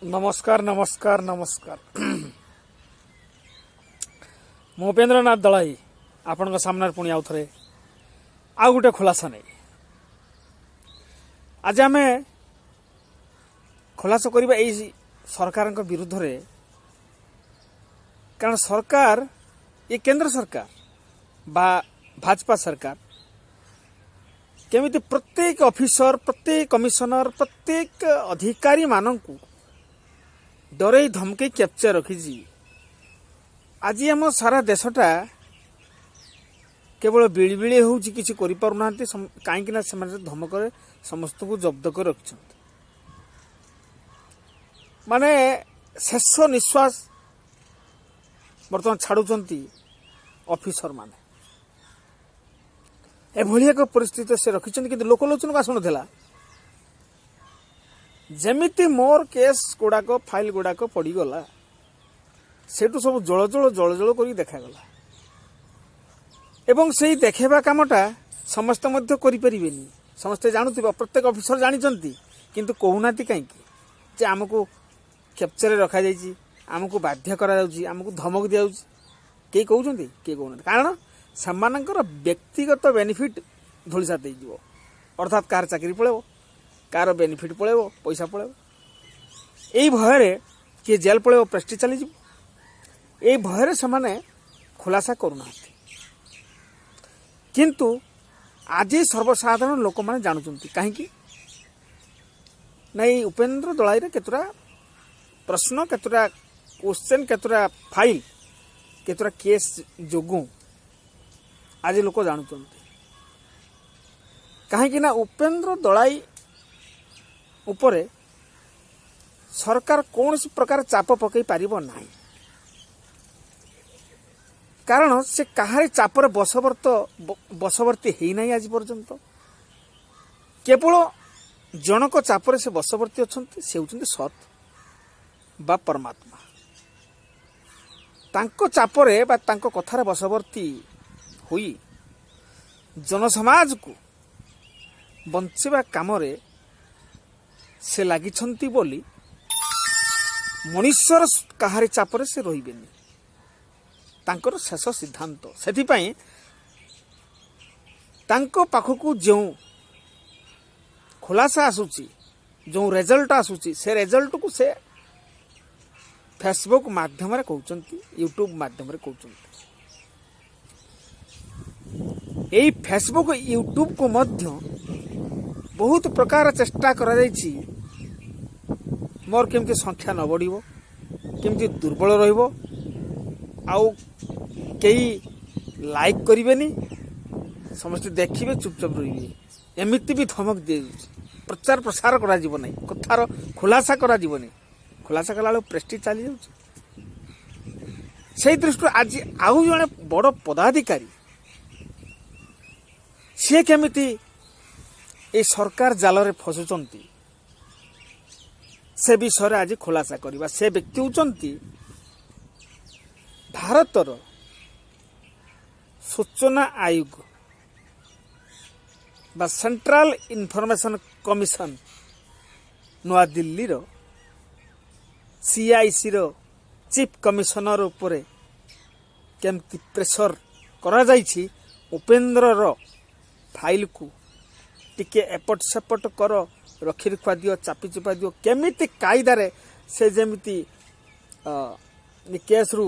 ନମସ୍କାର, ନମସ୍କାର, ନମସ୍କାର। ମୁଁ ଉପେନ୍ଦ୍ରନାଥ ଦଳାଇ ଆପଣଙ୍କ ସାମ୍ନାରେ ପୁଣି ଆଉ ଥରେ ଆଉ ଗୋଟେ ଖୁଲାସା ନେଇ। ଆଜି ଆମେ ଖୁଲାସା କରିବା ଏଇ ସରକାରଙ୍କ ବିରୁଦ୍ଧରେ, କାରଣ ସରକାର, ଏ କେନ୍ଦ୍ର ସରକାର ବା ଭାଜପା ସରକାର କେମିତି ପ୍ରତ୍ୟେକ ଅଫିସର, ପ୍ରତ୍ୟେକ କମିଶନର, ପ୍ରତ୍ୟେକ ଅଧିକାରୀମାନଙ୍କୁ ଡରେଇ ଧମକେଇ କ୍ୟାପଚର ରଖିଛି। ଆଜି ଆମ ସାରା ଦେଶଟା କେବଳ ବିଳିବିଳି ହେଉଛି, କିଛି କରିପାରୁନାହାନ୍ତି, କାହିଁକି ନା ସେମାନେ ଧମକରେ ସମସ୍ତଙ୍କୁ ଜବ୍ଦ କରି ରଖିଛନ୍ତି। ମାନେ ଶେଷ ନିଶ୍ୱାସ ବର୍ତ୍ତମାନ ଛାଡ଼ୁଛନ୍ତି ଅଫିସର ମାନେ। ଏଭଳି ଏକ ପରିସ୍ଥିତି ସେ ରଖିଛନ୍ତି, କିନ୍ତୁ ଲୋକଲୋଚନକୁ ଆସୁନଥିଲା। ଯେମିତି ମୋର କେସ୍ ଗୁଡ଼ାକ, ଫାଇଲ ଗୁଡ଼ାକ ପଡ଼ିଗଲା, ସେଠୁ ସବୁ ଜଳ ଜଳ ଜଳ ଜଳ କରିକି ଦେଖାଗଲା। ଏବଂ ସେଇ ଦେଖେଇବା କାମଟା ସମସ୍ତେ ମଧ୍ୟ କରିପାରିବେନି। ସମସ୍ତେ ଜାଣୁଥିବ, ପ୍ରତ୍ୟେକ ଅଫିସର ଜାଣିଛନ୍ତି, କିନ୍ତୁ କହୁନାହାନ୍ତି। କାହିଁକି ଯେ ଆମକୁ କ୍ୟାପଚରରେ ରଖାଯାଇଛି, ଆମକୁ ବାଧ୍ୟ କରାଯାଉଛି, ଆମକୁ ଧମକ ଦିଆଯାଉଛି? କେହି କହୁଛନ୍ତି? କିଏ କହୁନାହାନ୍ତି। କାରଣ ସେମାନଙ୍କର ବ୍ୟକ୍ତିଗତ ବେନିଫିଟ୍ ଧୂଳିସାତ ହେଇଯିବ। ଅର୍ଥାତ୍ କାହାର ଚାକିରି ପଳେଇବ, କାହାର ବେନିଫିଟ୍ ପଳେଇବ, ପଇସା ପଳେଇବ। ଏଇ ଭୟରେ କିଏ ଜେଲ୍ ପଳେଇବ, ପ୍ରେଷ୍ଟିଜ ଚାଲିଯିବ। ଏଇ ଭୟରେ ସେମାନେ ଖୁଲାସା କରୁନାହାନ୍ତି। କିନ୍ତୁ ଆଜି ସର୍ବସାଧାରଣ ଲୋକମାନେ ଜାଣୁଛନ୍ତି। କାହିଁକି ନା ଏଇ ଉପେନ୍ଦ୍ର ଦଳାଇର କେତେଟା ପ୍ରଶ୍ନ, କେତେଟା କୋଶ୍ଚେନ୍, କେତେଟା ଫାଇଲ୍, କେତେଟା କେସ୍ ଯୋଗୁଁ ଆଜି ଲୋକ ଜାଣୁଛନ୍ତି। କାହିଁକି ନା ଉପେନ୍ଦ୍ର ଦଳାଇ ଉପରେ ସରକାର କୌଣସି ପ୍ରକାର ଚାପ ପକାଇ ପାରିବ ନାହିଁ, କାରଣ ସେ କାହାରି ଚାପରେ ବଶବର୍ତ୍ତୀ ହେଇନାହିଁ ଆଜି ପର୍ଯ୍ୟନ୍ତ। କେବଳ ଜଣକ ଚାପରେ ସେ ବଶବର୍ତ୍ତୀ ଅଛନ୍ତି, ସେ ହେଉଛନ୍ତି ସତ୍ ବା ପରମାତ୍ମା। ତାଙ୍କ ଚାପରେ ବା ତାଙ୍କ କଥାରେ ବଶବର୍ତ୍ତୀ ହୋଇ ଜନସମାଜକୁ ବଞ୍ଚିବା କାମରେ ସେ ଲାଗିଛନ୍ତି ବୋଲି ମଣିଷର କାହାରି ଚାପରେ ସେ ରହିବେନି, ତାଙ୍କର ଶେଷ ସିଦ୍ଧାନ୍ତ। ସେଥିପାଇଁ ତାଙ୍କ ପାଖକୁ ଯେଉଁ ଖୁଲାସା ଆସୁଛି, ଯେଉଁ ରେଜଲ୍ଟ ଆସୁଛି, ସେ ରେଜଲ୍ଟକୁ ସେ ଫେସବୁକ୍ ମାଧ୍ୟମରେ କହୁଛନ୍ତି, ୟୁଟ୍ୟୁବ୍ ମାଧ୍ୟମରେ କହୁଛନ୍ତି। ଏଇ ଫେସବୁକ୍, ୟୁଟ୍ୟୁବକୁ ମଧ୍ୟ ବହୁତ ପ୍ରକାର ଚେଷ୍ଟା କରାଯାଇଛି, ମୋର କେମିତି ସଂଖ୍ୟା ନ ବଢ଼ିବ, କେମିତି ଦୁର୍ବଳ ରହିବ, ଆଉ କେହି ଲାଇକ୍ କରିବେନି, ସମସ୍ତେ ଦେଖିବେ, ଚୁପଚାପ ରହିବେ। ଏମିତି ବି ଧମକ ଦିଆଯାଉଛି, ପ୍ରଚାର ପ୍ରସାର କରାଯିବ ନାହିଁ, କଥାର ଖୁଲାସା କରାଯିବନି। ଖୁଲାସା କଲାବେଳକୁ ପ୍ରେଷ୍ଟିଜ ଚାଲିଯାଉଛି। ସେଇ ଦୃଷ୍ଟିରୁ ଆଜି ଆଉ ଜଣେ ବଡ଼ ପଦାଧିକାରୀ, ସିଏ କେମିତି ଏଇ ସରକାର ଜାଲରେ ଫସୁଛନ୍ତି, ସେ ବିଷୟରେ ଆଜି ଖୁଲାସା କରିବା। ସେ ବ୍ୟକ୍ତି ହେଉଛନ୍ତି ଭାରତର ସୂଚନା ଆୟୋଗ ବା ସେଣ୍ଟ୍ରାଲ ଇନଫର୍ମେସନ କମିଶନ, ନୂଆଦିଲ୍ଲୀର ସିଆଇସିର ଚିଫ୍ କମିଶନର ଉପରେ କେମିତି ପ୍ରେସର କରାଯାଇଛି, ଉପେନ୍ଦ୍ରର ଫାଇଲକୁ ଟିକେ ଏପଟ ସେପଟ କର, ରଖି ରଖୁଆ ଦିଅ, ଚାପି ଚୁପା ଦିଅ, କେମିତି କାଇଦାରେ ସେ ଯେମିତି କେସ୍ରୁ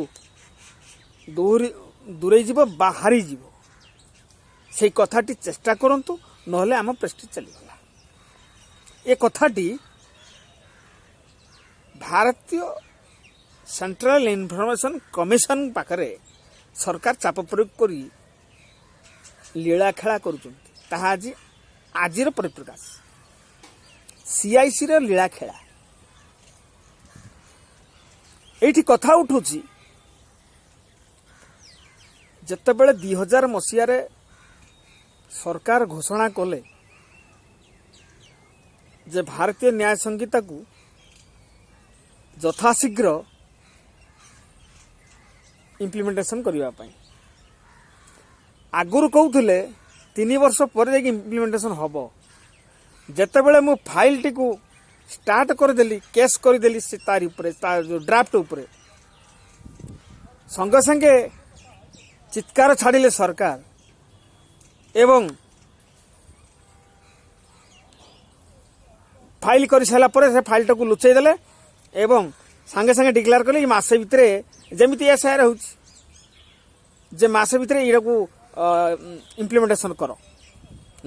ଦୂରେଇ ଯିବ ବା ହାରିଯିବ, ସେଇ କଥାଟି ଚେଷ୍ଟା କରନ୍ତୁ, ନହେଲେ ଆମ ପ୍ରେଷ୍ଟିଜ ଚାଲିଗଲା। ଏ କଥାଟି ଭାରତୀୟ ସେଣ୍ଟ୍ରାଲ ଇନଫର୍ମେସନ କମିଶନ ପାଖରେ ସରକାର ଚାପ ପ୍ରୟୋଗ କରି ଲୀଳା ଖେଳା କରୁଛନ୍ତି, ତାହା ଆଜିର ପରିପ୍ରକାଶ। ସିଆଇସିର ଲୀଳା ଖେଳା। ଏଇଠି କଥା ଉଠୁଛି, ଯେତେବେଳେ 2000 ମସିହାରେ ସରକାର ଘୋଷଣା କଲେ ଯେ ଭାରତୀୟ ନ୍ୟାୟ ସଂହିତାକୁ ଯଥାଶୀଘ୍ର ଇମ୍ପ୍ଲିମେଣ୍ଟେସନ କରିବା ପାଇଁ, ଆଗରୁ କହୁଥିଲେ 3 ବର୍ଷ ପରେ ଯାଇକି ଇମ୍ପ୍ଲିମେଣ୍ଟେସନ ହେବ। ଯେତେବେଳେ ମୁଁ ଫାଇଲଟିକୁ ଷ୍ଟାର୍ଟ କରିଦେଲି, କେସ୍ କରିଦେଲି ସେ ତାରି ଉପରେ, ତା ଯେଉଁ ଡ୍ରାଫ୍ଟ ଉପରେ, ସଙ୍ଗେ ସଙ୍ଗେ ଚିତ୍କାର ଛାଡ଼ିଲେ ସରକାର ଏବଂ ଫାଇଲ୍ କରିସାରିଲା ପରେ ସେ ଫାଇଲ୍ଟାକୁ ଲୁଚେଇ ଦେଲେ ଏବଂ ସାଙ୍ଗେ ସାଙ୍ଗେ ଡିକ୍ଲେୟାର କଲେ କି ମାସେ ଭିତରେ, ଯେମିତି ଏସ୍ଆଇଆର୍ ହେଉଛି ଯେ ମାସେ ଭିତରେ ଏଇଟାକୁ ଇମ୍ପ୍ଲିମେଣ୍ଟେସନ୍ କର,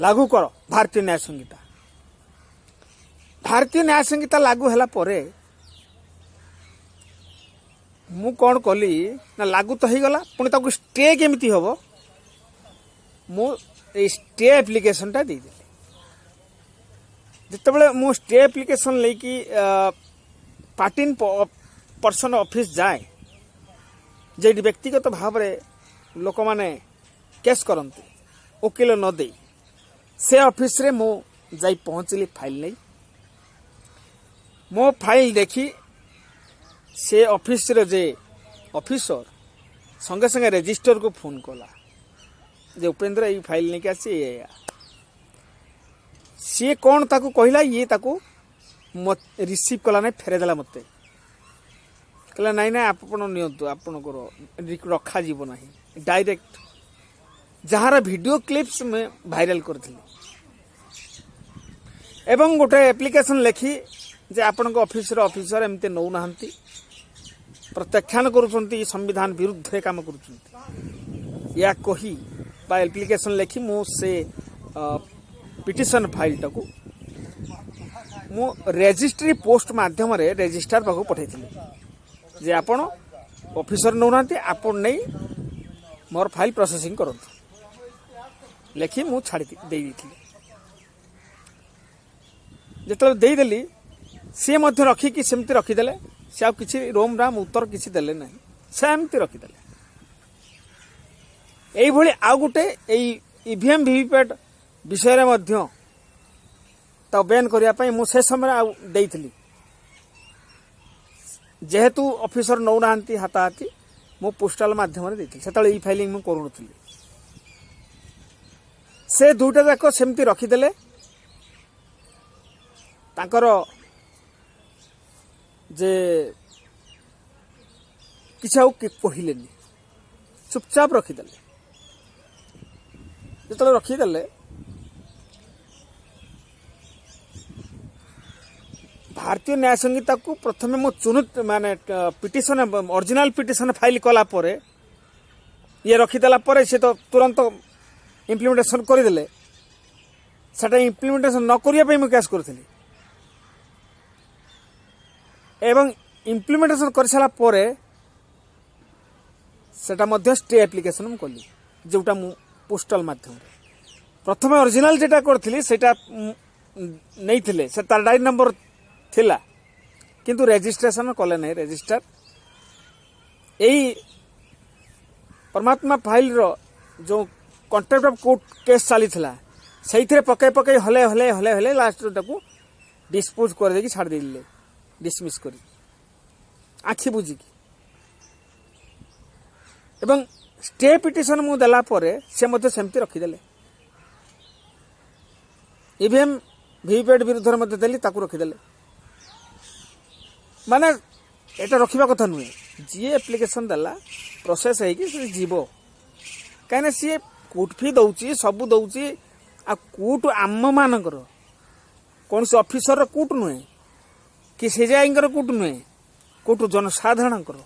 ଲାଗୁ କର ଭାରତୀୟ ନ୍ୟାୟ ସଂହିତା। ଭାରତୀୟ ନ୍ୟାୟ ସଂହିତା ଲାଗୁ ହେଲା ପରେ ମୁଁ କ'ଣ କଲି ନା, ଲାଗୁ ତ ହେଇଗଲା, ପୁଣି ତାକୁ ଷ୍ଟେ କେମିତି ହେବ, ମୁଁ ଏଇ ଷ୍ଟେ ଆପ୍ଲିକେସନଟା ଦେଇଦେଲି। ଯେତେବେଳେ ମୁଁ ଷ୍ଟେ ଆପ୍ଲିକେସନ ନେଇକି ପାର୍ଟିନ୍ ପର୍ସନ ଅଫିସ ଯାଏ, ଯେଉଁଠି ବ୍ୟକ୍ତିଗତ ଭାବରେ ଲୋକମାନେ କେସ୍ କରନ୍ତି ଓକିଲ ନ ଦେଇ, ସେ ଅଫିସରେ ମୁଁ ଯାଇ ପହଞ୍ଚିଲି ଫାଇଲ୍ ନେଇ। ମୋ ଫାଇଲ୍ ଦେଖି ସେ ଅଫିସର ଯେ ଅଫିସର ସଙ୍ଗେ ସଙ୍ଗେ ରେଜିଷ୍ଟରକୁ ଫୋନ୍ କଲା ଯେ ଉପେନ୍ଦ୍ର ଏଇ ଫାଇଲ୍ ନେଇକି ଆସିଛି, ଏଇଆ। ସିଏ କ'ଣ ତାକୁ କହିଲା, ଇଏ ତାକୁ ରିସିଭ୍ କଲା ନାହିଁ, ଫେରେଇଦେଲା ମୋତେ। କହିଲା ନାଇଁ ନାଇଁ, ଆପଣ ନିଅନ୍ତୁ, ଆପଣଙ୍କର ରଖାଯିବ ନାହିଁ। ଡାଇରେକ୍ଟ ଯାହାର ଭିଡ଼ିଓ କ୍ଲିପ୍ସ ମୁଁ ଭାଇରାଲ କରିଥିଲି ଏବଂ ଗୋଟେ ଆପ୍ଲିକେସନ୍ ଲେଖି ଯେ ଆପଣଙ୍କ ଅଫିସର ଅଫିସର ଏମିତି ନେଉନାହାନ୍ତି, ପ୍ରତ୍ୟାଖ୍ୟାନ କରୁଛନ୍ତି, ସମ୍ବିଧାନ ବିରୁଦ୍ଧରେ କାମ କରୁଛନ୍ତି, ଏହା କହି ବା ଆପ୍ଲିକେସନ୍ ଲେଖି ମୁଁ ସେ ପିଟିସନ୍ ଫାଇଲ୍ଟାକୁ ମୁଁ ରେଜିଷ୍ଟ୍ରି ପୋଷ୍ଟ ମାଧ୍ୟମରେ ରେଜିଷ୍ଟ୍ରାର ପାଖକୁ ପଠାଇଥିଲି ଯେ ଆପଣ ଅଫିସର ନେଉନାହାନ୍ତି, ଆପଣ ନେଇ ମୋର ଫାଇଲ୍ ପ୍ରୋସେସିଂ କରନ୍ତୁ, ଲେଖି ମୁଁ ଛାଡ଼ି ଦେଇ ଦେଇଥିଲି। ଯେତେବେଳେ ଦେଇଦେଲି, ସିଏ ମଧ୍ୟ ରଖିକି ସେମିତି ରଖିଦେଲେ। ସେ ଆଉ କିଛି ରୋମ ରାମ ଉତ୍ତର କିଛି ଦେଲେ ନାହିଁ, ସେମିତି ରଖିଦେଲେ। ଏଇଭଳି ଆଉ ଗୋଟେ ଏଇ ଇଭିଏମ୍ ଭିଭିପ୍ୟାଟ୍ ବିଷୟରେ ମଧ୍ୟ ତାକୁ ବ୍ୟାନ୍ କରିବା ପାଇଁ ମୁଁ ସେ ସମୟରେ ଆଉ ଦେଇଥିଲି। ଯେହେତୁ ଅଫିସର ନେଉନାହାନ୍ତି ହାତାହାତି, ମୁଁ ପୋଷ୍ଟାଲ ମାଧ୍ୟମରେ ଦେଇଥିଲି। ସେତେବେଳେ ଇ ଫାଇଲିଂ ମୁଁ କରୁନଥିଲି। ସେ ଦୁଇଟା ଯାକ ସେମିତି ରଖିଦେଲେ। ତାଙ୍କର ଯେ କିଛି ଆଉ କହିଲେନି, ଚୁପଚାପ ରଖିଦେଲେ। ଯେତେବେଳେ ରଖିଦେଲେ, ଭାରତୀୟ ନ୍ୟାୟ ସଂହିତାକୁ ପ୍ରଥମେ ମୁଁ ଚୁନୁ ମାନେ ପିଟିସନ, ଅରିଜିନାଲ ପିଟିସନ ଫାଇଲ୍ କଲା ପରେ, ଇଏ ରଖିଦେଲା ପରେ ସେ ତ ତୁରନ୍ତ ଇମ୍ପ୍ଲିମେଣ୍ଟେସନ କରିଦେଲେ। ସେଟା ଇମ୍ପ୍ଲିମେଣ୍ଟେସନ ନ କରିବା ପାଇଁ ମୁଁ କେସ୍ କରିଥିଲି ଏବଂ ଇମ୍ପ୍ଲିମେଣ୍ଟେସନ କରିସାରିଲା ପରେ ସେଟା ମଧ୍ୟ ଷ୍ଟେ ଆପ୍ଲିକେସନ ମୁଁ କଲି, ଯେଉଁଟା ମୁଁ ପୋଷ୍ଟାଲ ମାଧ୍ୟମରେ ପ୍ରଥମେ ଅରିଜିନାଲ ଯେଟା କରିଥିଲି ସେଇଟା ନେଇଥିଲେ। ସେ ତାର ଡାଇରୀ ନମ୍ବର ଥିଲା, କିନ୍ତୁ ରେଜିଷ୍ଟ୍ରେସନ କଲେ ନାହିଁ ରେଜିଷ୍ଟ୍ରାର। ଏଇ ପରମାତ୍ମା ଫାଇଲ୍ର ଯେଉଁ କଣ୍ଟେମ୍ପ୍ଟ ଅଫ୍ କୋର୍ଟ କେସ୍ ଚାଲିଥିଲା, ସେଇଥିରେ ପକାଇ ପକାଇ ହଲେ ହଲେ ହଲେ ହଲେ ଲାଷ୍ଟରେ ତାକୁ ଡିସ୍ପୋଜ୍ କରିଦେଇକି ଛାଡ଼ି ଦେଇଥିଲେ, ଡିସମିସ୍ କରି ଆଖି ବୁଜିକି। ଏବଂ ଷ୍ଟେ ପିଟିସନ ମୁଁ ଦେଲା ପରେ ସେ ମଧ୍ୟ ସେମିତି ରଖିଦେଲେ। ଇଭିଏମ୍ ଭିଭିପ୍ୟାଟ୍ ବିରୁଦ୍ଧରେ ମଧ୍ୟ ଦେଲି, ତାକୁ ରଖିଦେଲେ। ମାନେ ଏଇଟା ରଖିବା କଥା ନୁହେଁ। ଯିଏ ଆପ୍ଲିକେସନ ଦେଲା, ପ୍ରୋସେସ୍ ହେଇକି ସେ ଯିବ, କାହିଁକିନା ସିଏ କୋର୍ଟ ଫି ଦେଉଛି, ସବୁ ଦେଉଛି। ଆଉ କୋର୍ଟ ଆମମାନଙ୍କର, କୌଣସି ଅଫିସରର କୋର୍ଟ ନୁହେଁ କି ସିଜେଆଇଙ୍କର କୋର୍ଟ ନୁହେଁ, କୋର୍ଟ ଜନସାଧାରଣଙ୍କର,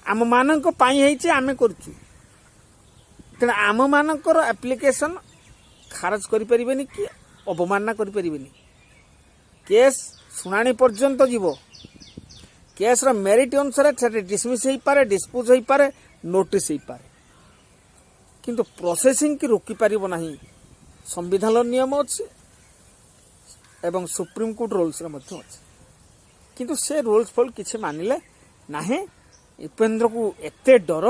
ଆମମାନଙ୍କ ପାଇଁ ହେଇଛି, ଆମେ କରୁଛୁ। ତେଣୁ ଆମମାନଙ୍କର ଆପ୍ଲିକେସନ ଖାରଜ କରିପାରିବେନି କି ଅବମାନନା କରିପାରିବେନି। କେସ୍ ଶୁଣାଣି ପର୍ଯ୍ୟନ୍ତ ଯିବ। କେସ୍ର ମେରିଟ୍ ଅନୁସାରେ ସେଠି ଡିସମିସ୍ ହେଇପାରେ, ଡିସ୍ପୋଜ୍ ହେଇପାରେ, ନୋଟିସ୍ ହେଇପାରେ, କିନ୍ତୁ ପ୍ରୋସେସିଂ କି ରୋକିପାରିବ ନାହିଁ। ସମ୍ବିଧାନର ନିୟମ ଅଛି ଏବଂ ସୁପ୍ରିମକୋର୍ଟ ରୁଲ୍ସରେ ମଧ୍ୟ ଅଛି, କିନ୍ତୁ ସେ ରୁଲ୍ସ ଫୁଲ୍ କିଛି ମାନିଲେ ନାହିଁ। ଉପେନ୍ଦ୍ରକୁ ଏତେ ଡର,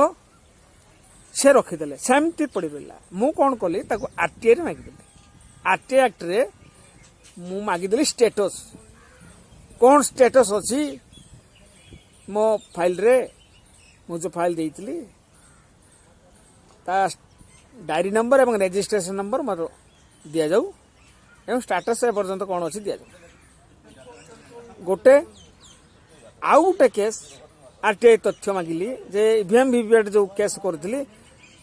ସେ ରଖିଦେଲେ, ସେମିତି ପଡ଼ି ରହିଲା। ମୁଁ କ'ଣ କଲି, ତାକୁ ଆରଟିଆଇରେ ମାଗିଦେଲି। ଆରଟିଆଇ ଆକ୍ଟରେ ମୁଁ ମାଗିଦେଲି ଷ୍ଟେଟସ୍, କ'ଣ ଷ୍ଟେଟସ୍ ଅଛି ମୋ ଫାଇଲ୍ରେ। ମୁଁ ଯେଉଁ ଫାଇଲ୍ ଦେଇଥିଲି ତା ଡାଏରୀ ନମ୍ବର ଏବଂ ରେଜିଷ୍ଟ୍ରେସନ ନମ୍ବର ମୋର ଦିଆଯାଉ ଏବଂ ଷ୍ଟାଟସ୍ ଏପର୍ଯ୍ୟନ୍ତ କ'ଣ ଅଛି ଦିଆଯାଉ। ଗୋଟେ। ଆଉ ଗୋଟେ କେସ୍ ଆରଟିଆଇ ତଥ୍ୟ ମାଗିଲି ଯେ ଇଭିଏମ୍ ଭିଭିପାଟ୍ ଯେଉଁ କେସ୍ କରୁଥିଲି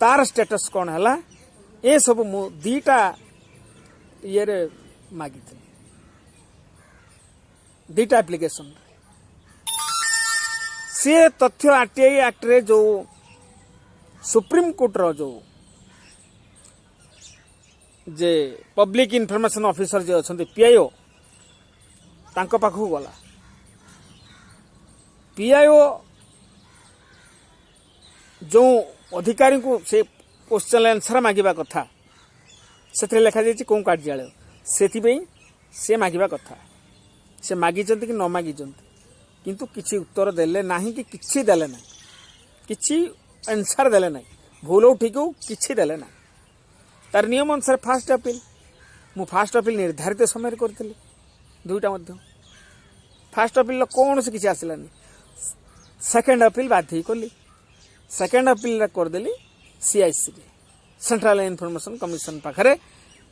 ତାର ଷ୍ଟାଟସ୍ କ'ଣ ହେଲା। ଏସବୁ ମୁଁ ଦୁଇଟା ଇଏରେ ମାଗିଥିଲି, ଦୁଇଟା ଆପ୍ଲିକେସନ୍। ସିଏ ତଥ୍ୟ ଆରଟିଆଇ ଆକ୍ଟରେ ଯେଉଁ ସୁପ୍ରିମକୋର୍ଟର ଯେଉଁ ଯେ ପବ୍ଲିକ ଇନଫର୍ମେସନ୍ ଅଫିସର ଯିଏ ଅଛନ୍ତି ପିଆଇଓ, ତାଙ୍କ ପାଖକୁ ଗଲା। ପିଆଇଓ ଯେଉଁ ଅଧିକାରୀଙ୍କୁ ସେ କ୍ୱେଶ୍ଚନ୍ ଆନ୍ସର ମାଗିବା କଥା, ସେଥିରେ ଲେଖାଯାଇଛି କେଉଁ କାର୍ଯ୍ୟାଳୟ, ସେଥିପାଇଁ ସେ ମାଗିବା କଥା। ସେ ମାଗିଛନ୍ତି କି ନ ମାଗିଛନ୍ତି, କିନ୍ତୁ କିଛି ଉତ୍ତର ଦେଲେ ନାହିଁ କି କିଛି ଦେଲେ ନାହିଁ, କିଛି ଆନ୍ସର ଦେଲେ ନାହିଁ, ଭୁଲ ହଉ ଠିକ ହଉ କିଛି ଦେଲେ ନାହିଁ। ତାର ନିୟମ ଅନୁସାରେ ଫାଷ୍ଟ ଅପିଲ, ମୁଁ ଫାଷ୍ଟ ଅପିଲ ନିର୍ଦ୍ଧାରିତ ସମୟରେ କରିଥିଲି ଦୁଇଟା ମଧ୍ୟ। ଫାଷ୍ଟ ଅପିଲର କୌଣସି କିଛି ଆସିଲାନି। ସେକେଣ୍ଡ ଅପିଲ ବାଧ୍ୟ ହେଇ କଲି। ସେକେଣ୍ଡ ଅପିଲରେ କରିଦେଲି ସିଆଇସିରେ, ସେଣ୍ଟ୍ରାଲ ଇନଫର୍ମେସନ କମିଶନ ପାଖରେ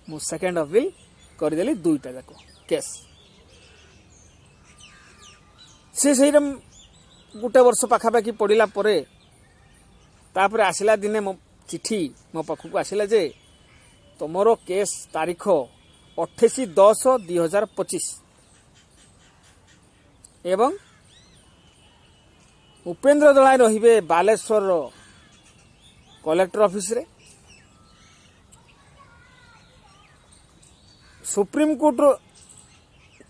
ମୁଁ ସେକେଣ୍ଡ ଅପିଲ କରିଦେଲି ଦୁଇଟା ଯାକ କେସ୍। ସେ ସେଇଟା ଗୋଟେ ବର୍ଷ ପାଖାପାଖି ପଡ଼ିଲା ପରେ ତାପରେ ଆସିଲା ଦିନେ ମୋ ଚିଠି ମୋ ପାଖକୁ ଆସିଲା ଯେ ତୁମର କେସ୍ ତାରିଖ 28/10/2025 ଏବଂ ଉପେନ୍ଦ୍ର ଦଳାଇ ରହିବେ ବାଲେଶ୍ୱରର କଲେକ୍ଟର ଅଫିସରେ, ସୁପ୍ରିମକୋର୍ଟର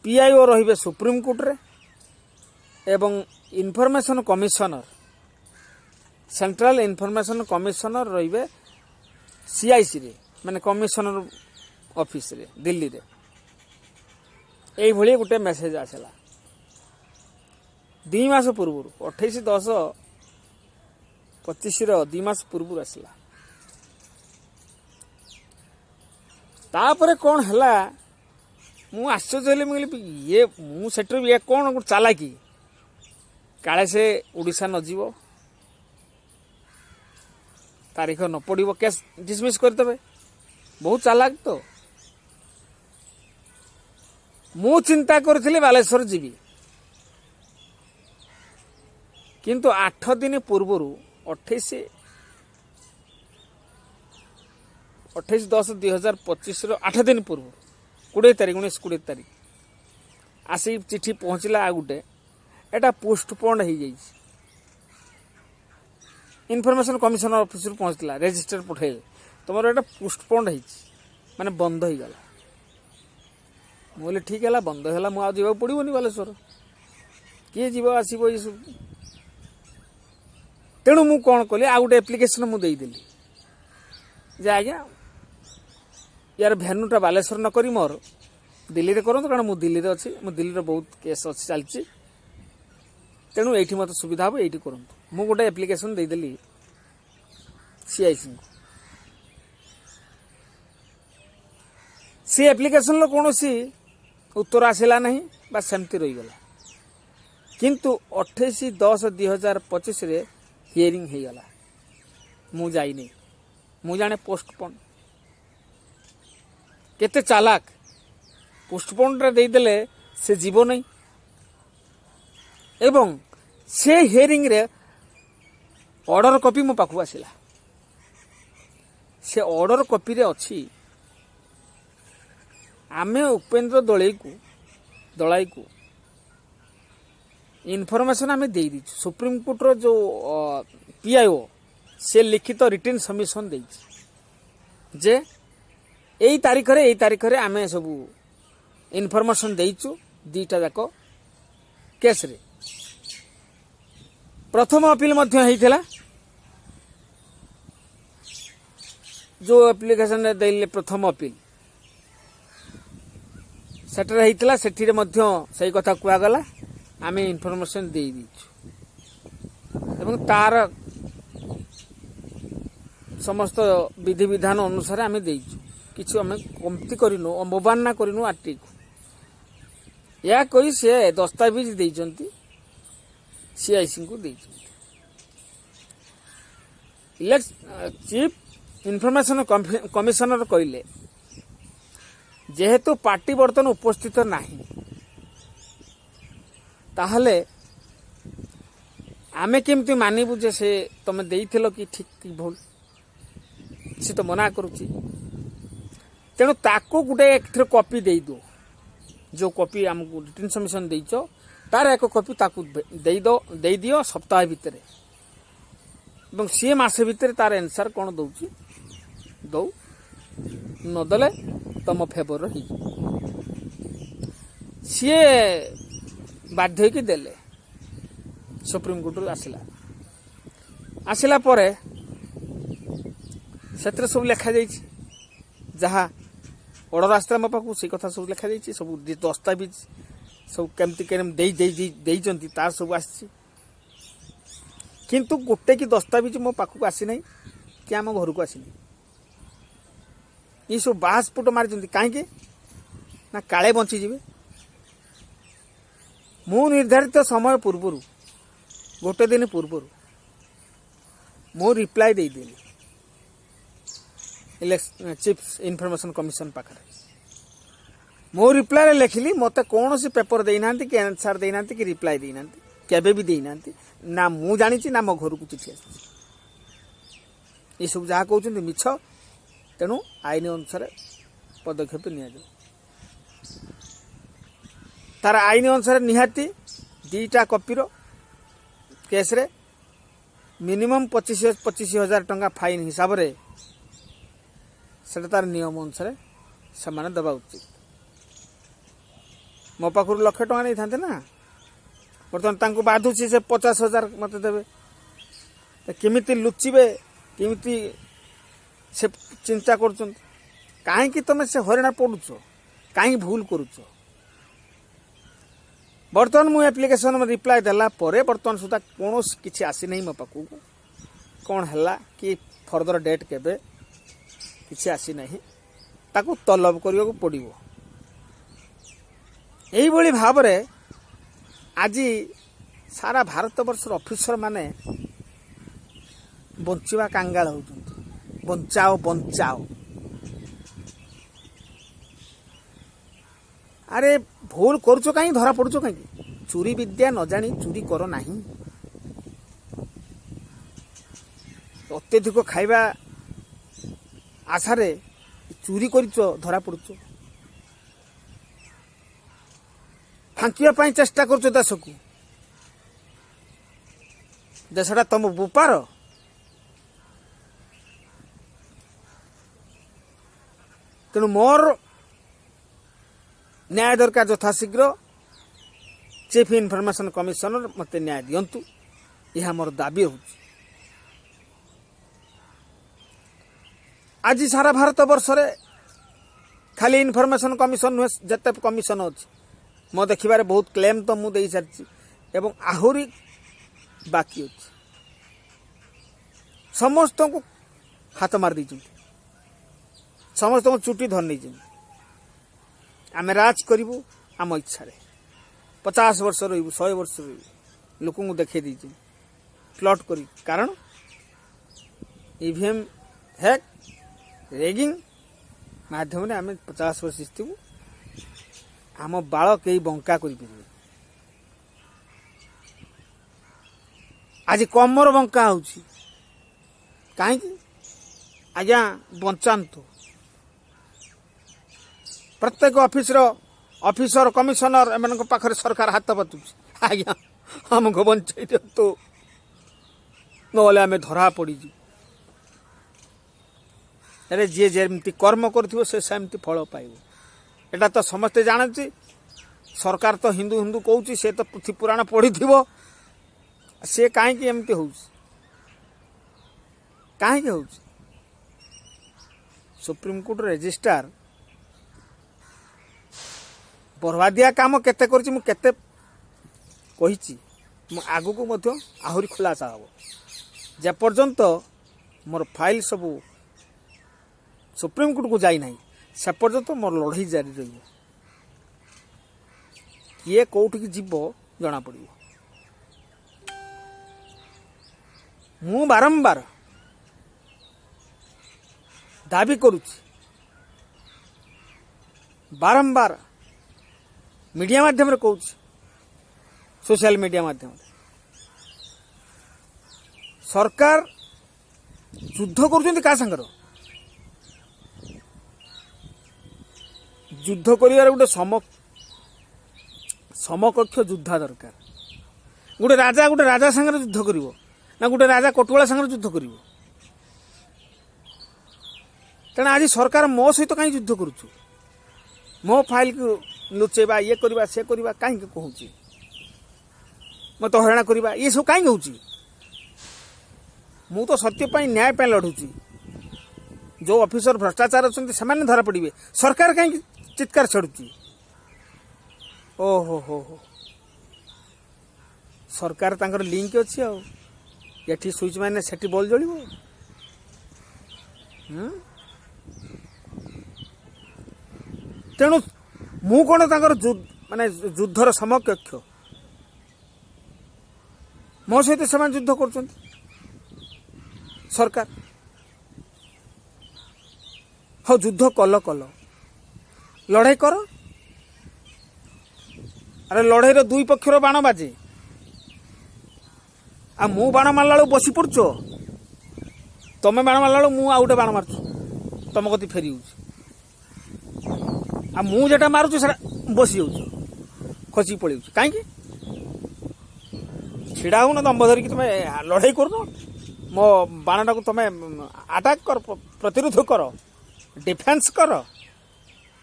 ପିଆଇଓ ରହିବେ ସୁପ୍ରିମକୋର୍ଟରେ ଏବଂ information commissioner, central information commissioner ରହିବେ ସିଆଇସିରେ, ମାନେ କମିଶନର ଅଫିସରେ ଦିଲ୍ଲୀରେ। ଏଇଭଳି ଗୋଟେ ମେସେଜ ଆସିଲା 2 ମାସ ପୂର୍ବରୁ, 28/10/25 2 ମାସ ପୂର୍ବରୁ ଆସିଲା। ତାପରେ କ'ଣ ହେଲା ମୁଁ ଆଶ୍ଚର୍ଯ୍ୟ ହେଲି। ମୁଁ କହିଲି ଇଏ ମୁଁ ସେଠୁ ଇଏ କ'ଣ ଗୋଟେ ଚାଲାକି, କାଳେ ସେ ଓଡ଼ିଶା ନଯିବ, ତାରିଖ ନ ପଡ଼ିବ, କେସ୍ ଡିସମିସ୍ କରିଦେବେ, ବହୁତ ଚାଲାକ ତ। ମୁଁ ଚିନ୍ତା କରିଥିଲି ବାଲେଶ୍ୱର ଯିବି, କିନ୍ତୁ 8 ଦିନ ପୂର୍ବରୁ 28/10/2025 8 ଦିନ ପୂର୍ବରୁ 20 ତାରିଖ, 19-20 ତାରିଖ ଆସିକି ଚିଠି ପହଞ୍ଚିଲା। ଆଉ ଗୋଟେ ଏଇଟା ପୋଷ୍ଟପୋଣ୍ଡ ହେଇଯାଇଛି, ଇନଫର୍ମେସନ କମିଶନର ଅଫିସରୁ ପହଞ୍ଚିଥିଲା, ରେଜିଷ୍ଟର ପଠାଇଲେ, ତୁମର ଏଇଟା ପୋଷ୍ଟପୋଣ୍ଡ ହେଇଛି, ମାନେ ବନ୍ଦ ହେଇଗଲା। ମୁଁ କହିଲି ଠିକ୍ ହେଲା, ବନ୍ଦ ହେଲା, ମୁଁ ଆଉ ଯିବାକୁ ପଡ଼ିବନି ବାଲେଶ୍ୱର, କିଏ ଯିବ ଆସିବ ଏସବୁ। ତେଣୁ ମୁଁ କ'ଣ କଲି, ଆଉ ଗୋଟେ ଆପ୍ଲିକେସନ ମୁଁ ଦେଇଦେଲି ଯେ ଆଜ୍ଞା ୟାର ଭେନ୍ୟୁଟା ବାଲେଶ୍ୱର ନ କରି ମୋର ଦିଲ୍ଲୀରେ କରନ୍ତୁ, କାରଣ ମୁଁ ଦିଲ୍ଲୀରେ ଅଛି, ମୁଁ ଦିଲ୍ଲୀର ବହୁତ କେସ୍ ଅଛି ଚାଲିଛି, ତେଣୁ ଏଇଠି ମୋତେ ସୁବିଧା ହେବ, ଏଇଠି କରନ୍ତୁ। ମୁଁ ଗୋଟେ ଆପ୍ଲିକେସନ ଦେଇଦେଲି ସିଆଇସିଙ୍କୁ। ସେ ଆପ୍ଲିକେସନର କୌଣସି ଉତ୍ତର ଆସିଲା ନାହିଁ ବା ସେମିତି ରହିଗଲା। କିନ୍ତୁ 28/10/2025 ହିୟରିଂ ହେଇଗଲା। ମୁଁ ଯାଇନି, ମୁଁ ଜାଣେ ପୋଷ୍ଟପୋଣ୍ଡ। କେତେ ଚାଲାକ, ପୋଷ୍ଟପୋଣ୍ଡରେ ଦେଇଦେଲେ ସେ ଯିବ ନାହିଁ। ଏବଂ ସେ ହିୟରିଂରେ ଅର୍ଡ଼ର କପି ମୋ ପାଖକୁ ଆସିଲା। ସେ ଅର୍ଡ଼ର କପିରେ ଅଛି ଆମେ ଉପେନ୍ଦ୍ର ଦଳାଇକୁ ଇନଫର୍ମେସନ୍ ଆମେ ଦେଇଦେଇଛୁ। ସୁପ୍ରିମକୋର୍ଟର ଯେଉଁ ପିଆଇଓ ସେ ଲିଖିତ ରିଟିନ୍ ସବମିସନ୍ ଦେଇଛି ଯେ ଏଇ ତାରିଖରେ ଏଇ ତାରିଖରେ ଆମେ ସବୁ ଇନଫର୍ମେସନ୍ ଦେଇଛୁ ଦୁଇଟା ଯାକ କେସ୍ରେ। ପ୍ରଥମ ଅପିଲ ମଧ୍ୟ ହେଇଥିଲା, ଯେଉଁ ଆପ୍ଲିକେସନରେ ଦେଲେ ପ୍ରଥମ ଅପିଲ ସେଠାରେ ହେଇଥିଲା, ସେଠିରେ ମଧ୍ୟ ସେଇ କଥା କୁହାଗଲା ଆମେ ଇନଫର୍ମେସନ୍ ଦେଇଦେଇଛୁ ଏବଂ ତାର ସମସ୍ତ ବିଧିବିଧାନ ଅନୁସାରେ ଆମେ ଦେଇଛୁ, କିଛି ଆମେ କମତି କରିନୁ, ଅବମାନନା କରିନୁ ଆରଟିକୁ। ଏହା କହି ସେ ଦସ୍ତାବିଜ ଦେଇଛନ୍ତି, ସିଆଇସିଙ୍କୁ ଦେଇଛନ୍ତି। ଚିଫ୍ ଇନଫର୍ମେସନ୍ କମିଶନର କହିଲେ ଯେହେତୁ ପାର୍ଟି ବର୍ତ୍ତମାନ ଉପସ୍ଥିତ ନାହିଁ, ତାହେଲେ ଆମେ କେମିତି ମାନିବୁ ଯେ ସେ ତମେ ଦେଇଥିଲ କି ଠିକ୍ କି ଭୁଲ? ସେ ତ ମନା କରୁଛି। ତେଣୁ ତାକୁ ଗୋଟେ ଏଥିରେ କପି ଦେଇଦିଅ, ଯେଉଁ କପି ଆମକୁ ରିଟନ୍ ସବମିସନ୍ ଦେଇଛ ତାର ଏକ କପି ତାକୁ ଦେଇଦିଅ ସପ୍ତାହ ଭିତରେ, ଏବଂ ସିଏ ମାସେ ଭିତରେ ତାର ଆନ୍ସର୍ କ'ଣ ଦେଉଛି ଦଉ, ନଦେଲେ ତମ ଫେଭରରେ ହେଇଯିବ। ସିଏ ବାଧ୍ୟ ହେଇକି ଦେଲେ। ସୁପ୍ରିମକୋର୍ଟରୁ ଆସିଲା, ଆସିଲା ପରେ ସେଥିରେ ସବୁ ଲେଖାଯାଇଛି, ଯାହା ଅର୍ଡ଼ର ଆସିଥିଲା ମୋ ପାଖକୁ ସେଇ କଥା ସବୁ ଲେଖାଯାଇଛି, ସବୁ ଦସ୍ତାବିଜ ସବୁ କେମିତି କେମିତି ଦେଇ ଦେଇ ଦେଇଛନ୍ତି ତାର ସବୁ ଆସିଛି। କିନ୍ତୁ ଗୋଟେ କି ଦସ୍ତାବିଜ ମୋ ପାଖକୁ ଆସିନାହିଁ କି ଆମ ଘରକୁ ଆସିନି। ଏସବୁ ବାହାସ୍ଫୋଟ ମାରିଛନ୍ତି କାହିଁକି ନା କାଳେ ବଞ୍ଚିଯିବେ। ମୁଁ ନିର୍ଦ୍ଧାରିତ ସମୟ ପୂର୍ବରୁ, ଗୋଟେ ଦିନ ପୂର୍ବରୁ ମୁଁ ରିପ୍ଲାଏ ଦେଇଦେଲି ଚିଫ୍ ଇନଫର୍ମେସନ୍ କମିଶନ ପାଖରେ। ମୋ ରିପ୍ଲାଏରେ ଲେଖିଲି ମୋତେ କୌଣସି ପେପର ଦେଇନାହାନ୍ତି କି ଆନ୍ସର୍ ଦେଇନାହାନ୍ତି କି ରିପ୍ଲାଏ ଦେଇନାହାନ୍ତି, କେବେ ବି ଦେଇନାହାନ୍ତି, ନା ମୁଁ ଜାଣିଛି ନା ମୋ ଘରକୁ ଚିଠି ଆସିଛି। ଏସବୁ ଯାହା କହୁଛନ୍ତି ମିଛ, ତେଣୁ ଆଇନ ଅନୁସାରେ ପଦକ୍ଷେପ ନିଆଯାଉ। ତାର ଆଇନ ଅନୁସାରେ ନିହାତି 2ଟା କପିର କେସ୍ରେ ମିନିମମ୍ 25,000 ଟଙ୍କା ଫାଇନ୍ ହିସାବରେ ସେଟା ତାର ନିୟମ ଅନୁସାରେ ସେମାନେ ଦେବା ଉଚିତ। ମୋ ପାଖରୁ 1,00,000 ଟଙ୍କା ନେଇଥାନ୍ତେ ନା, ବର୍ତ୍ତମାନ ତାଙ୍କୁ ବାଧୁଛି ସେ 50,000 ମୋତେ ଦେବେ। ତ କେମିତି ଲୁଚିବେ, କେମିତି ସେ ଚିନ୍ତା କରୁଛନ୍ତି। କାହିଁକି ତମେ ସେ ହଇରାଣ ପଡ଼ୁଛ, କାହିଁକି ଭୁଲ କରୁଛ? ବର୍ତ୍ତମାନ ମୁଁ ଆପ୍ଲିକେସନ୍ ରିପ୍ଲାଏ ଦେଲା ପରେ ବର୍ତ୍ତମାନ ସୁଦ୍ଧା କୌଣସି କିଛି ଆସିନାହିଁ ମୋ ପାଖକୁ। କ'ଣ ହେଲା କି ଫର୍ଦର ଡେଟ୍ କେବେ କିଛି ଆସିନାହିଁ, ତାକୁ ତଲବ କରିବାକୁ ପଡ଼ିବ। ଏଇଭଳି ଭାବରେ ଆଜି ସାରା ଭାରତବର୍ଷର ଅଫିସରମାନେ ବଞ୍ଚିବା କାଙ୍ଗାଳ ହେଉଛନ୍ତି। ବଞ୍ଚାଅ ବଞ୍ଚାଅ। ଆରେ ଭୁଲ କରୁଛ କାହିଁକି, ଧରା ପଡ଼ୁଛ କାହିଁକି? ଚୋରି ବିଦ୍ୟା ନ ଜାଣି ଚୋରି କର ନାହିଁ। ଅତ୍ୟଧିକ ଖାଇବା ଆଶାରେ ଚୋରି କରିଛ, ଧରା ପଡ଼ୁଛ। ଫାଙ୍କିବା ପାଇଁ ଚେଷ୍ଟା କରୁଛ ଦେଶକୁ। ଦେଶଟା ତମ ବୋପାର। ତେଣୁ ମୋର ନ୍ୟାୟ ଦରକାର ଯଥାଶୀଘ୍ର। ଚିଫ୍ ଇନଫର୍ମେସନ୍ କମିଶନର ମୋତେ ନ୍ୟାୟ ଦିଅନ୍ତୁ, ଏହା ମୋର ଦାବି ହେଉଛି। ଆଜି ସାରା ଭାରତ ବର୍ଷରେ ଖାଲି ଇନଫର୍ମେସନ୍ କମିଶନ ନୁହେଁ, ଯେତେ କମିଶନ ଅଛି ମୋ ଦେଖିବାରେ ବହୁତ କ୍ଲେମ୍ ତ ମୁଁ ଦେଇସାରିଛି ଏବଂ ଆହୁରି ବାକି ଅଛି। ସମସ୍ତଙ୍କୁ ହାତ ମାରି ଦେଇଛନ୍ତି, ସମସ୍ତଙ୍କୁ ଚୁଟି ଧରି ନେଇଛନ୍ତି। ଆମେ ରାଜ କରିବୁ ଆମ ଇଚ୍ଛାରେ, 50 ବର୍ଷ ରହିବୁ, 100 ବର୍ଷ ରହିବୁ, ଲୋକଙ୍କୁ ଦେଖେଇ ଦେଇଛନ୍ତି ପ୍ଲଟ୍ କରି। କାରଣ ଇଭିଏମ୍ ହ୍ୟାକ୍ ରେଗିଂ ମାଧ୍ୟମରେ ଆମେ 50 ବର୍ଷ ଜିତିବୁ, ଆମ ବାଳ କେହି ବଙ୍କା କରିପାରିବେ। ଆଜି କମର ବଙ୍କା ହେଉଛି କାହିଁକି ଆଜ୍ଞା? ବଞ୍ଚାନ୍ତୁ। ପ୍ରତ୍ୟେକ ଅଫିସର ଅଫିସର କମିଶନର ଏମାନଙ୍କ ପାଖରେ ସରକାର ହାତ ପାତୁଛି, ଆଜ୍ଞା ଆମକୁ ବଞ୍ଚେଇ ଦିଅନ୍ତୁ, ନହେଲେ ଆମେ ଧରା ପଡ଼ିଯିବୁ। ଆରେ ଯିଏ ଯେମିତି କର୍ମ କରୁଥିବ ସେ ସେମିତି ଫଳ ପାଇବ, ଏଇଟା ତ ସମସ୍ତେ ଜାଣନ୍ତି। ସରକାର ତ ହିନ୍ଦୁ ହିନ୍ଦୁ କହୁଛି, ସେ ତ ପୃଥ୍ୱୀ ପୁରାଣ ପଢ଼ିଥିବ, ସେ କାହିଁକି ଏମିତି ହେଉଛି, କାହିଁକି ହେଉଛି? ସୁପ୍ରିମକୋର୍ଟ ରେଜିଷ୍ଟ୍ରାର ବର୍ବାଦିଆ କାମ କେତେ କରିଛି ମୁଁ କେତେ କହିଛି, ମୁଁ ଆଗକୁ ମଧ୍ୟ ଆହୁରି ଖୁଲାସା ହେବ। ଯେପର୍ଯ୍ୟନ୍ତ ମୋର ଫାଇଲ୍ ସବୁ ସୁପ୍ରିମକୋର୍ଟକୁ ଯାଇନାହିଁ ସେ ପର୍ଯ୍ୟନ୍ତ ମୋର ଲଢ଼େଇ ଜାରି ରହିବ। କିଏ କେଉଁଠିକି ଯିବ ଜଣାପଡ଼ିବ। ମୁଁ ବାରମ୍ବାର ଦାବି କରୁଛି, ବାରମ୍ବାର ମିଡ଼ିଆ ମାଧ୍ୟମରେ କହୁଛି, ସୋସିଆଲ ମିଡ଼ିଆ ମାଧ୍ୟମରେ। ସରକାର ଯୁଦ୍ଧ କରୁଛନ୍ତି କାହା ସାଙ୍ଗର? ଯୁଦ୍ଧ କରିବାର ଗୋଟେ ସମକକ୍ଷ ଯୋଦ୍ଧା ଦରକାର। ଗୋଟେ ରାଜା ଗୋଟେ ରାଜା ସାଙ୍ଗରେ ଯୁଦ୍ଧ କରିବ ନା ଗୋଟେ ରାଜା କଟୁଆଳ ସାଙ୍ଗରେ ଯୁଦ୍ଧ କରିବ? ତେଣୁ ଆଜି ସରକାର ମୋ ସହିତ କାହିଁ ଯୁଦ୍ଧ କରୁଛୁ? ମୋ ଫାଇଲକୁ ଲୁଚେଇବା, ଇଏ କରିବା, ସେ କରିବା କାହିଁକି କହୁଛି? ମୋତେ ହଇରାଣ କରିବା ଇଏ ସବୁ କାହିଁକି ହେଉଛି? ମୁଁ ତ ସତ୍ୟ ପାଇଁ, ନ୍ୟାୟ ପାଇଁ ଲଢ଼ୁଛି। ଯେଉଁ ଅଫିସର ଭ୍ରଷ୍ଟାଚାର ଅଛନ୍ତି, ସେମାନେ ଧରା ପଡ଼ିବେ। ସରକାର କାହିଁକି ଚିତ୍କାର ଛାଡ଼ୁଛି? ଓହୋ ହୋ ହୋ, ସରକାର ତାଙ୍କର ଲିଙ୍କ ଅଛି, ଆଉ ଏଠି ସୁଇଚ୍ ମାନେ ସେଠି ବଲ୍ ଜଳିବ। ତେଣୁ ମୁଁ କ'ଣ ତାଙ୍କର ମାନେ ଯୁଦ୍ଧର ସମକକ୍ଷ? ମୋ ସହିତ ସେମାନେ ଯୁଦ୍ଧ କରୁଛନ୍ତି ସରକାର। ହଉ, ଯୁଦ୍ଧ କଲ କଲ, ଲଢ଼େଇ କର। ଆରେ, ଲଢ଼େଇର ଦୁଇ ପକ୍ଷର ବାଣ ବାଜେ। ଆଉ ମୁଁ ବାଣ ମାରିଲା ବେଳକୁ ବସି ପଡ଼ୁଛ। ତମେ ବାଣ ମାରିଲା ବେଳକୁ ମୁଁ ଆଉ ଗୋଟେ ବାଣ ମାରୁଛୁ, ତମ କତି ଫେରି ଯାଉଛି। ଆଉ ମୁଁ ଯେଟା ମାରୁଛି ସେଟା ବସି ଯାଉଛ, ଖସିକି ପଳେଇଯାଉଛି। କାହିଁକି ଛିଡ଼ା ହଉନ? ଦମ୍ଭ ଧରିକି ତମେ ଲଢ଼େଇ କରୁନ। ମୋ ବାଣଟାକୁ ତମେ ଆଟାକ୍ କର, ପ୍ରତିରୋଧ କର, ଡିଫେନ୍ସ କର।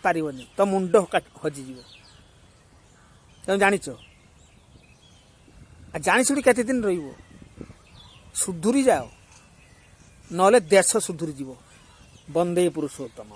ପାରିବନି ତ ମୁଣ୍ଡ ହଜିଯିବ। ତମେ ଜାଣିଛ, ଆଉ ଜାଣିଶୁଣି କେତେ ଦିନ ରହିବ? ସୁଧୁରି ଯାଅ, ନହେଲେ ଦେଶ ସୁଧୁରି ଯିବ। ବନ୍ଦେ ପୁରୁଷୋତ୍ତମ।